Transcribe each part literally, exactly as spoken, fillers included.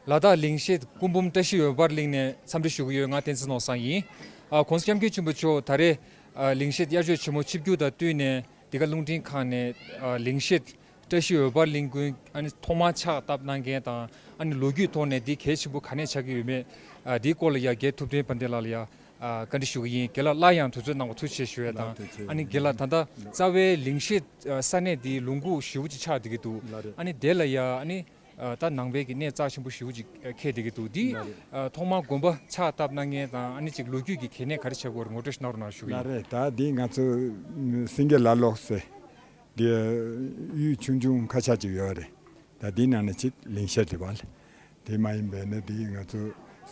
ལ་དྭགས་ལིང་ཤེད་སྐུ་འབུམ་བཀྲ་ཤིས་འོད་འབར་གླིང་ནས་འཚམས་འདྲི་ཞུ་གི་ཡོད། ང་བསྟན་འཛིན་ནོར་བཟང་ཡིན། ཨ། ༸གོང་ས་༸སྐྱབས་མགོན་ཆེན་པོ་མཆོག་ད་རེས་ཨ་ལིང་ཤེད་དབྱར་ཆོས་ཆེན་མོ་ཆིབས་བསྒྱུར་དང་བསྟུན་ནས་འདི་ག་རླུང་འཕྲིན་ཁང་ནས་ཨ་ལིང་ཤེད་བཀྲ་ཤིས་འོད་འབར་གླིང་དགོན་ཨ་ནི་ཐོག་མར་ཕྱག་བཏབ་གནང་མཁན་དང་། ཨ་ནི་ལོ་རྒྱུས་ཐོག་ནས་འདི་གལ་ཆེན་པོ་ག་ནས་ཆགས་ཀྱི་ཡོད་མེད། ཨ། འདིའི་སྐོར་ལ་ཡ་རྒན་ཐུབ་བསྟན་དཔལ་ལྡན་ལགས་ལ་ཡ་ཨ་བཀའ་འདྲི་ཞུ་གི་ཡིན། རྒན་ལགས་སླར་ཡང་དུས་ཚོད་གནང་བ་ཐུགས་རྗེ་ཆེ་ཞུ་ཡས་དང་། ལགས་ཐུགས་རྗེ་ཆེ། ཨ་ནི་རྒན་ལགས་ད་ལྟ་རྩ་བའི་ལིང་ཤེད་ཨ་ས་གནས་འདི་ལུང་ཁུག་ཞེ་པོ་ཅིག་ཆགས་བསྡད་ཀྱི་འདུག་ལགས་རེད། ཨ་ནི་དེ་ལ་ཡ་ཨ་ནི་ཨ་ད་ནང་པའི་གི་གནས་རྩ་ཆེན་པོ་ཞེ་པོ་ཅིག་ཨ་འཁེལ་བསྡད་ཀྱི་འདུག་འདི་ལགས་རེད། ཨ་ཐོག་མར་དགོན་པ་ཕྱག་བཏབ་གནང་མཁན་དང་། ཨ་ནི་ཅིག་ལོ་རྒྱུས་ཀྱི་གལ་གནད་ག་རེ་ཆགས་ཀྱི་ཡོད་རེད། ངོ་སྤྲོད་ཞིག་གནང་རོགས་གནང་ཞུ་གི་ཡིན། ལགས་རེད། ད་འདི་ང་ཚོ་སེང་གེ་ལ་ལོག་ཟེར་འདི་གཡུལ་ཆུང་ཆུང་ཁ་ཤས་ཅིག་ཡོད་རེད། ད་འདི་ནང་ནས་གཅིག་ལིང་ཤེད་རེད་པ། དེ་མ་ཡིན་པའི་ནི་འདི་ང་ཚོ་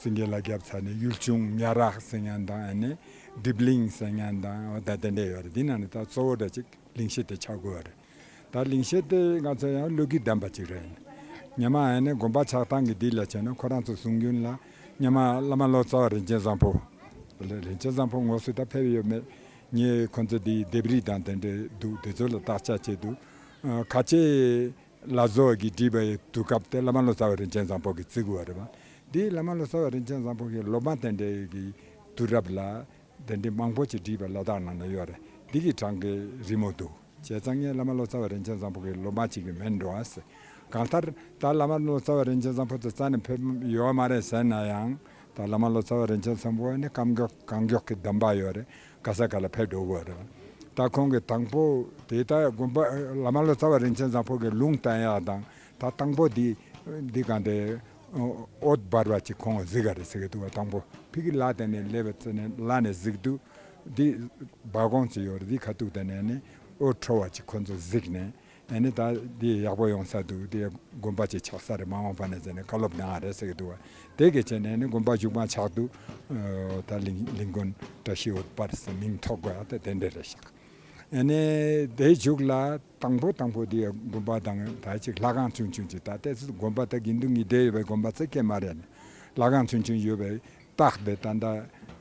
སེང་གེ་ལ་རྒྱབ་ཚར་ནས་ཡུལ་ཆུང་ཉ་རག་ཟེར་མཁན་དང་། ཨ་ནི་སྒྲིབ་གླིང་ཟེར་མཁན་དང་། འོ་ད་དེ་འདྲས་ཡོད་རེད། འདི་ནང་ནས་ད་གཙོ་བོ་འདྲ་གཅིག་ལིང་ཤེད་དེ་ཆགས་དགོས་པ་རེད། ད་ལིང་ཤེད་དེ་ང་ཚོ་ཡང་ལོ་རྒྱུས་ལྡན་པ་ཅིག་རེད། སྔོན་མ་ཨ་ནི་དགོན་པ་ཆགས་སྟངས་ཀྱི་འདི་ལ་བྱས་ན་ཁོ་རང་ཚོ་གསུང་རྒྱུན་ལ། སྔོན་མ་བླ་མ་ལོ་ཙཱ་བ་རིན་ཆེན་བཟང་པོ། རིན་ཆེན་བཟང་པོ་ངོ་སོ་ད་ཕེབས་ཡོད་མེད། ངས་ཁོ་ཚོ་འདི་ལྡེབས་རིས་དང་དེ་འདྲས་འདུག་དེ་ཚོ་ལ་བརྟག་དཔྱད་བྱས་འདུག་ཨ། ཁ་ཆེ་ལ་བཟོ་གི་བྲིས་པའི་དུས་སྐབས་དེ་བླ་མ་ལོ་ཙཱ་བ་རིན་ཆེན་བཟང་པོ་གིས་བརྩི་དགོས་པ་རེད་པ། འདི་བླ་མ་ལོ་ཙཱ་བ་རིན་ཆེན་བཟང་པོ་གི་སློབ་མ་དེ་འདྲའི་གི་དུས་རབས་ལ་དེ་འདྲའི་མང་པོ་ཅིག་བྲིས་པ་ལ་དྭགས་ནང་ན་ཡོད་རེད། འདི་གི་གྲངས་ཀ་རིང་མོ་འདུག་བྱས་ཙང་ངས་བླ་མ་ལོ་ཙཱ་བ་རིན་ཆེན་བཟང་པོ་གི་སློབ་མ་ཅིག་གི་མིང་འགྲོ་ཨ་ཟེར། གང་ལྟར་ད་བླ་མ་ལོ་ཙཱ་བ་རིན་ཆེན་བཟང་པོ་ཚོ་རྩ་ནས་ཕེབས་ཡོད་མ་རེད་ཟེར་ན་ཡང་། ད་བླ་མ་ལོ་ཙཱ་བ་རིན་ཆེན་བཟང་པོ་ནི་གང་མགྱོགས་གང་མགྱོགས་ཀྱི་གདམས་པ་ཡོད་རེད། ག་ས་ག་ལ་ཕེབས་འགྲོ་དགོས་རེད། ད་ཁོང་གིས་དང་པོ་དེ་ད་དགོན་པ་བླ་མ་ལོ་ཙཱ་བ་རིན་ཆེན་བཟང་པོ་གི་ལུང་བསྟན་ཡག་དང་། ད་དང་པོ་འདི་འདི་གང་དེ་ཨོ་འོད་འབར་བ་ཅིག་ཁོང་གཟིགས་ག་རེད་ཟེར་གི་འདུག་བ། དང་པོ་ཕ་གི་ལ་དེ་ནས་སླེབས་པ་ཚེ་ནས་ལ་ནས་གཟིགས་འདུག་འདི་སྦ་གོང་ཅིག་ཡོད་རེད། འདི་ཁ་ཐུག་དེ་ནས་ནི་ཨོ་འཕྲོ་བ་ཅིག་ཁོང་ཚོ་གཟིགས་ནས། ཨ་ནི་ད་འདི་ཡག་པོ་ཡོང་ས་འདུག་འདི་དགོན་པ་ཅིག་ཆགས་ས་རེད། མ་འོངས་པ་ནས་ཟེར་ནས་བཀའ་སློབ་གནང་བ་རེད་ཟེར་གི་འདུག་བ། དེ་གི་བྱས་ནས་ནི་དགོན་པ་གཞུག་མ་ཆགས་འདུག་ཨ། ད་གླིང་གླིང་དགོན་བཀྲ་ཤིས་འོད་འབར་ཟེར་མིང་ཐོགས་དགོས་ཡ་དེ་དེ་འདྲ་རེད་ཤག་ཨ་ནི་དེའི་གཞུག་ལ་དང་པོ་དང་པོ་འདི་དགོན་པ་དང་ད་ཅིག་ལྷ་ཁང་ཆུང་ཆུང་ཅིག་ད་ལྟའི་ཚོ་དགོན་པ་ད་དགེ་འདུན་གྱི་སྡེ་ཡོད་པའི་དགོན་པ་ཚོ་སྐད་མ་རེད། ལྷ་ཁང་ཆུང་ཆུང་ཡོད་པའི་རྟགས་དེ་ད་ལྟ་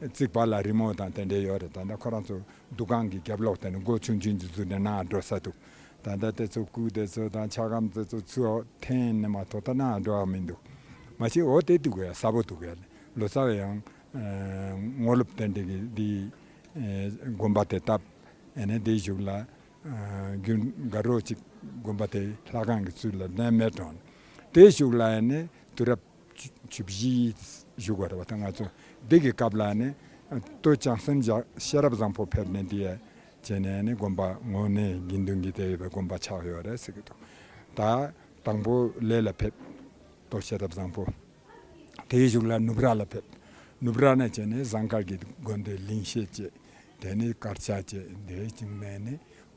རྩིག་པ་ལ་རི་མོ་དང་དེ་འདྲ་ཡོད་རེད། ད་ལྟ་ཁོ་རང་ཚོ་འདུ་ཁང་གི་རྒྱབ་ལོགས་དེ་ནས་སྒོ་ཆུང་ཆུང་ཅིག་བཟོས་ནས་ནང་འགྲོ་ས་འདུག་ད་ལྟ་དེ་ཚོ་སྐུ་དེ་ཚོ་དང་ཕྱག་སྒམ་དེ་ཚོ་ཚུར་འཐེན་ནས་མ་གཏོགས་ད་ནང་འགྲོ་བ་མི་འདུག་མ་གཞི་འོ་དེ་འདུག་གས། གསལ་པོ་འདུག་གས། ལོ་ཙཱ་བས་ཡང་ཨ་དངོས་སློབ་དེ་འདྲ་གི་འདི་ཨ་དགོན་པ་དེ་བཏབ། ཨ་ནི་དེའི་གཞུག་ལ་ཨ་རྒྱུན་དགའ་རོགས་ཅིག་དགོན་པ་དེ་ལྷ་ཁང་གི་ཚུལ་ལ་གནས་མལ་དྲངས། དེའི་གཞུག་ལ་ཨ་ནི་དུས་རབས་བཅུ་བཅུ་བཞི་བཞུགས་པ་རེད་བ། ད་ང་ཚོ་འདི་གི་སྐབས་ལ་ནི་སྟོད་བྱང་སེམས་ཤེས་རབ་བཟང་པོ་ཕེབས་ནས་འདི་ཡ་བྱས་ནས་ནི་དགོན་པ་དངོས་གནས་དགེ་འདུན་གྱི་སྡེ་ཡོད་པའི་དགོན་པ་ཆགས་ཡོད་རེད་ཟེར་གྱི་འདུག་ད་དང་པོ་ལས་ལ་ཕེབས། སྟོད་ཤེས་རབ་བཟང་པོ། དེའི་གཞུག་ལ་ནུབ་ར་ལ་ཕེབས། ནུབ་ར་ནས་བྱས་ནས་ཟངས་དཀར་གྱི་དགོན་སྡེ་ལིང་ཤེད་བྱས། དེ་ནས་དཀར་ཆག་བྱས། དེའི་གཅིག་ནས་ནི་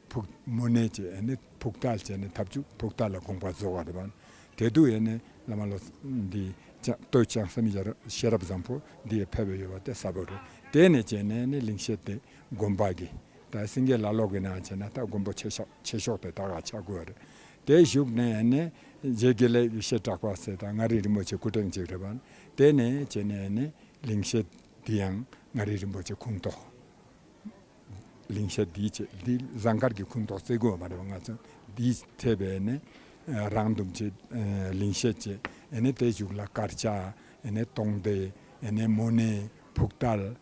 ཕུག་མོ་ནས་བྱས། ཨ་ནི་ཕུག་ཏལ་བྱས་ནས་ཐབས་ཆུ་ཕུག་ཏལ་ལ་དགོངས་པ་རྫོགས་པ་རེད་པ། དེ་དུས་ཡས་ནས་བླ་མ་ལོ་འདི་སྟོད་བྱང་སེམས་ཤེས་རབ་བཟང་པོ་འདི་ཡས་ཕེབས་པ་ཡོད་པ་དེ་གསལ་པོ་རེད། དེ་ནས་བྱས་ནས་ནི་ལིང་ཤེད་དེ་དགོན་པ་གི་ད་སེང་གེ་ལ་ལོག་གི་ནང་བྱས་ན་ད་དགོན་པ་ཆེ་ཤོག་ཆེ་ཤོག་དེ་ད་ག་ཆགས་དགོས་རེད། དེའི་གཞུག་ནས་ནི་རྗེ་དགེ་ལེགས་ཡེ་ཤེས་གྲགས་པ་ཟེར་དང་མངའ་རིས་རིན་པོ་ཆེ་སྐུ་ཕྲེང་གཅིག་རེད་པ། དེ་ནས་བྱས་ནས་ནི་ལིང་ཤེད་འདི་ཡང་མངའ་རིས་རིན་པོ་ཆེ་ཁུངས་གཏོགས། ལིང་ཤེད་འདི་བྱས་འདི་ཟངས་དཀར་གྱི་ཁུངས་གཏོགས་བརྩི་དགོས་མ་རེད་པ། ང་ཚོ་འདི་ཐེབས་པས་ནི་རང་དུམ་བྱས་ལིང་ཤེད་བྱས། ཨ་ནི་དེའི་གཞུག་ལ་དཀར་ཆག་ཨ་ནི་སྟོང་སྡེ། ཨ་ནི་མོ་ནས་ཕུག་ཏལ།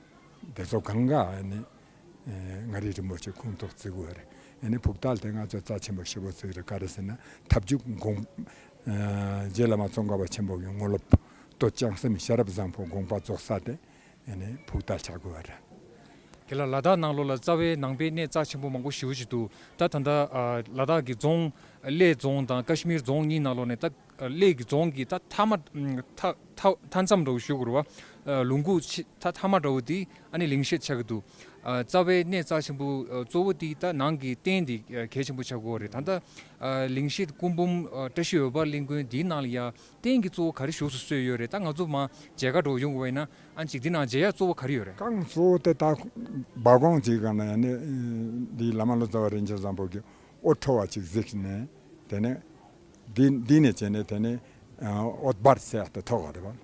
དེ་ཚོ་གང་ག་ཨ་ནི་ཨ་མངའ་རིས་རིན་པོ་ཆེ་ཁུངས་གཏོགས་བརྩི་དགོས་རེད། ཨ་ནི་ཕུག་ཏལ་དེ་ང་ཚོ་རྩ་ཆེན་པོ་ཞེ་པོ་བརྩི་གི་རེད། ག་རེ་ཟེར་ན་ཐབས་ཇུས་དགོངས་ཨ་རྗེ་བླ་མ་ཙོང་ཁ་པ་ཆེན་པོ་གི་དངོས་སློབ་སྟོད་བྱང་སེམས་ཤེས་རབ་བཟང་པོ་དགོངས་པ་རྫོགས་ས་དེ་ཨ་ནི་ཕུག་ཏལ་ཆགས་དགོས་པ་རེད། དེ་ལ་ལ་དྭགས་ནང་ལོགས་ལ་རྩ་བའི་ནང་པའི་གནས་རྩ་ཆེན་པོ་མང་པོ་ཞེ་པོ་ཅིག་འདུག་ད་ད་ལྟ་ཨ་ལ་དྭགས་ཀྱི་རྫོང་གླེ་རྫོང་དང་ཀ་ཤི་མིར་རྫོང་གཉིས་ནང་ལོགས་ནས་ད་གླེ་གི་རྫོང་གི་ད་མཐའ་མ་མཐའ་མཐའ་མཐའ་མཚམས་འདྲ་བོ་ཞུ་དགོས་རེད་བ། ལུང་ཁུག་ཆེ་མཐའ་མཐའ་མ་འདྲ་བོ་དེ་ཨ་ནི་ལིང་ཤེད་ཆགས་ཀྱི་འདུག་རྩ་བའི་གནས་རྩ་ཆེན་པོ་གཙོ་བོ་དེ་ད་ནང་གི་རྟེན་དེ་གལ་ཆེན་པོ་ཆགས་ཀྱི་ཡོད་རེད། ད་ལྟ་ལིང་ཤེད་སྐུ་འབུམ་བཀྲ་ཤིས་འོད་འབར་གླིང་དགོན་དེའི་ནང་ལ་ཡ་རྟེན་གྱི་གཙོ་བོ་ག་རེ་ཞུགས་སུ་གསོལ་ཡོད་རེད། ད་ང་ཚོ་མ་མཇལ་ཁ་འདྲ་བོ་ཡོང་དགོས་པ་ཡིན་ན་ཨ་ཅིག་འདི་ནང་མཇལ་ཡ་གཙོ་བོ་ག་རེ་ཡོད་རེད། རྐང་གཙོ་བོ་དེ་ད་སྦ་གོང་ཅིག་ག་ན་ཡ་ནི་འདི་བླ་མ་ལོ་ཙཱ་བ་རིན་ཆེན་བཟང་པོ་གི་ཨོ་ཁྲོ་བ་ཅིག་གཟིགས་ནས་དེ་ནས་འདི་འདི་ནས་བྱས་ནས་དེ་ནས་འོད་འབར་ཟེར་ཡག་དེ་ཐོགས་པ་རེད་བ།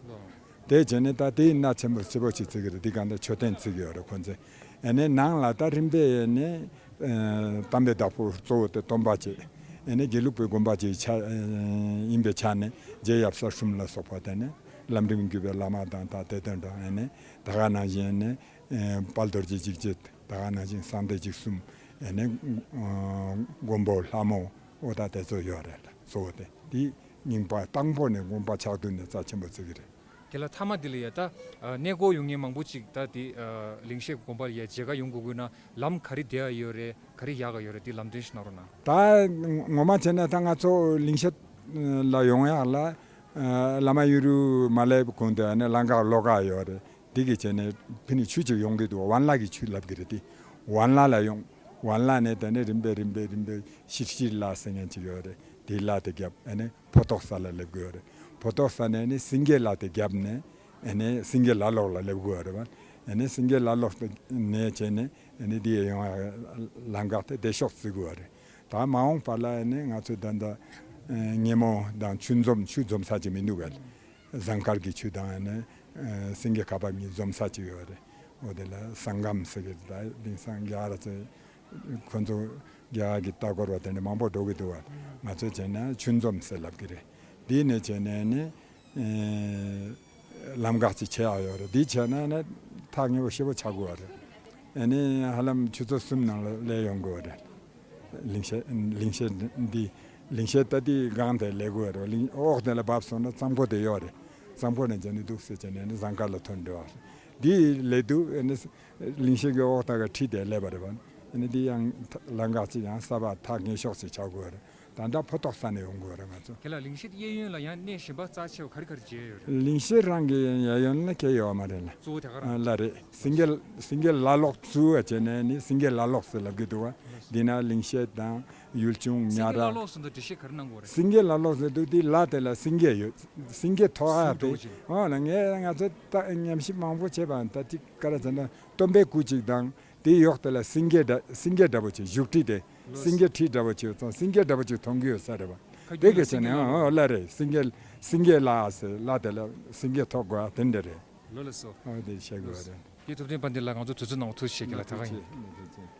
དེ་བྱས་ནས་ད་དེའི་གནའ་ཆེན་པོ་ཆེ་པོ་ཅིག་བརྩི་གི་རེད། འདི་ག་འདི་མཆོད་རྟེན་བརྩི་གི་ཡོད་རེད་ཁོ་ཚོས། ཨ་ནི་ནང་ལ་ད་རིམ་པས་ནས་ཨ་དམ་པའི་བདག་པོ་གཙོ་བོ་དེ་སྟོན་པ་བྱས། ཨ་ནི་དགེ་ལུགས་པའི་དགོན་པ་ཅིག་ཆགས་ཡིན་པའི་ཆ་ནས་རྗེ་ཡབ་སྲས་གསུམ་ལ་སོགས་པ་དེ་ནས་ལམ་རིམ་བརྒྱུད་པའི་བླ་མ་དང་ད་དེ་དོན་དང་ཨ་ནི་ད་ག་ནང་བཞིན་ནི་དཔལ་རྡོ་རྗེ་འཇིགས་བྱེད་ད་ག་ནང་བཞིན་གསང་བདེ་འཇིགས་གསུམ་ཨ་ནི་མགོན་པོ་ལྷ་མོ་ཨོ་ད་དེ་ཚོ་ཡོད་རེད་ལ་གཙོ་བོ་དེ་དེ་རྙིང་པ་དང་པོ་ནས་དགོན་པ་ཆགས་དུས་ནས་རྩ་ཆེན་པོ་བརྩི་གི་རེད། དེ་ལ་མཐའ་མ་འདི་ལ་ཡ་ད་གནས་སྐོར་ཡོང་མཁན་མང་པོ་ཅིག་ད་དེ་གླིང་ཤེད་དགོན་པ་ལ་ཡ་མཇལ་ཁ་ཡོང་དགོས་དགོས་ན་ལམ་ག་རེ་བསྡད་ཡ་ཡོད་རེད། ག་རེ་ཡག་ག་ཡོད་རེད། དེ་ལམ་སྟོན་ཞིག་གནང་རོགས་གནང་། ད་ངོ་མ་བྱས་ན་ད་ང་ཚོ་གླིང་ཤེད་ལ་ཡོང་ཡག་ལ་བླ་མ་གཡུ་རུ་མ་སླེབས་གོང་དུ་ནས་ལམ་ཁ་ལོགས་ཀ་ཡོད་རེད། དེ་གི་བྱས་ནས་ཕི་ནས་ཆུ་ཅིག་ཡོང་གི་འདུག་ཝན་ལ་གི་ཆུ་ལབ་གི་རེད། དེ་ཝན་ལ་ལ་ཡོང་། ཝན་ལ་ནས་དེ་ནས་རིམ་པས་རིམ་པས་རིམ་པས་ཤིར་ཤིར་ལ་ཟེར་མཁན་ཅིག་ཡོད་རེད། དེ་ལ་དེ་རྒྱབ་ཨ་ནི་ཕོ་ཏོག་ས་ལ་སླེབས་དགོས་རེད། ཕོ་ཏོག་ས་ནས་ནི་སེང་གེ་ལ་དེ་རྒྱབ་ནས་ཨ་ནི་སེང་གེ་ལ་ལོག་ལ་སླེབས་དགོས་རེད་བ། ཨ་ནི་སེང་གེ་ལ་ལོག་ནས་བྱས་ནས་ཨ་ནི་དེ་ཡོང་ལམ་ཁ་དེ་བདེ་ཤོག་བརྩི་དགོས་རེད། ད་མ་འོངས་པ་ལ་ཨ་ནི་ང་ཚོ་ད་ལྟ་ཉིན་མོ་དང་ཆུ་འཛོམས་ཆུ་འཛོམས་ས་ཅིག་མི་འདུག་ག་ཟངས་དཀར་གྱི་ཆུ་དང་ཨ་ནི་སེང་གེ་ཁ་པར་གཉིས་འཛོམས་ས་ཅིག་ཡོད་རེད། འོ་དེ་ལ་སང་གམ་ཟེར་གི་ད་དེང་སང་རྒྱ་གར་ཚོས་ཁོ་ཚོ་རྒྱ་གར་གྱི་ལྟ་སྐོར་བ་དེ་འདྲ་མང་པོ་འགྲོ་གི་འདུག་བ། ང་ཚོས་བྱས་ན་ཆུ་འཛོམས་ཟེར་ལབ་གི་རེད། དེ་ནས་བྱས་ནས་ནི་ལམ་འགག་ཅིག་ཆེ་ཡག་ཡོད་རེད། དེ་བྱས་ན་ནི་ཐག་ཉེ་བོ་ཞེ་པོ་ཆགས་དགོས་བ་རེད། ཨ་ནི་ཧ་ལམ་ཆུ་ཚོད་གསུམ་ནང་ལ་སླེབས་ཡོང་དགོས་བ་རེད། གླིང་ཤེད་གླིང་ཤེད་འདི་གླིང་ཤེད་ད་ལྟའི་སྒང་དེ་སླེབས་དགོས་རེད། གླིང་འོག་དེ་ལ་བབས་སོང་ན་གཙང་པོ་དེ་ཡོད་རེད། གཙང་པོ་ནས་བྱས་ནས་འདུག་ཟེར་བྱས་ནས་ནི་ཟངས་དཀར་ལ་ཐོན་འགྲོ་བ་རེད། འདི་སླེབས་དུས་ནི་གླིང་ཤེད་ཀྱི་འོག་ད་ག་ཁྲིད་དེ་སླེབས་པ་རེད་བ། ནི་འདི་ཡང་ལམ་འགག་ཅིག་ཡང་གསར་པ་ཐག་ཉེ་ཤོས་ཅིག་ཆགས་དགོས་རེད། ད་ལྟ་ཕོ་ཏོག་ས་ནས་ཡོང་དགོས་རེད་ང་ཚོ། དེ་ལ་གླིང་ཤེད་གཡས་གཡོན་ལ་ཡང་གནས་གཞན་པ་རྩ་ཆེ་བ་ག་རེ་ག་རེ་མཇལ་ཡོད་རེད། གླིང་ཤེད་རང་གི་གཡས་གཡོན་ལ་ག་ཡོད་མ་རེད་ལ། གཙོ་བོ་དེ་ག་རང་། ལ་རེད། སེང་གེ་སེང་གེ་ལ་ལོག་ཚུར་བྱས་ནས་ནི་སེང་གེ་ལ་ལོག་ཟེར་ལབ་གི་འདུག་བ། འདི་ན་གླིང་ཤེད་དང་ཡུལ་ལྗོངས་སེང་ཉ་གེ་ལ་ར་ལོག་ཟེར་འདུག་འགྲེལ་བཤད་ག་རེ་གནང་དགོས་རེད། སེང་གེ་ལ་ལོག་ཟེར་འདུག་དེ་ལ་དེ་ལ་སེང་གེ་ཡོད། སེང་གེ་ཐོག་ཨ་སུ་འགྲོ་དེ་ཅིག་འོ་ལ་ངས་ང་ཚོ་ད་ཉམས་ཞིབ་མང་པོ་བྱས་པ་ད་ཅིག་ག་རེ་ཟེར་ན་སྟོན་པའི་སྐུ་ཅིག་དང་དེའི་འོག་དེ་ལ་སེང་གེ་འདྲ་སེང་གེ་འདྲ་པོ་ཅིག་བཞུགས་ཁྲི་དེ་སེང་གེ་ཁྲི་འདྲ་པོ་ཅིག་ཡོད་ཙང་སེང་གེ་འདྲ་པོ་ཅིག་མཐོང་གི་ཡོད་ས་རེད་བ། ཁ་དེ་རྒྱུན་ལ་གི་ཟེར་སེང་གེ་ནས་ལ་ལོག་འོ་ལ་རེད། སེང་གེ་སེང་གེ་ལ་ཟེར་ལ་དེ་ལ་སེང་གེ་ཐོག་དགོས་ཨ་དེ་འདྲ་རེད། ལོ་ལ་སོ། འོ་དེ་བཤད་དགོས་རེད། དེ་ཐུབ་བསྟན་དཔལ་ལྡན་ལགས་ང་ཚོ་དུས་ཚོད་ནང་ཐུགས་རྗེ་ཆེ་ལ་ད་ག་ཡིན། ཐུགས་རྗེ་ཆེ།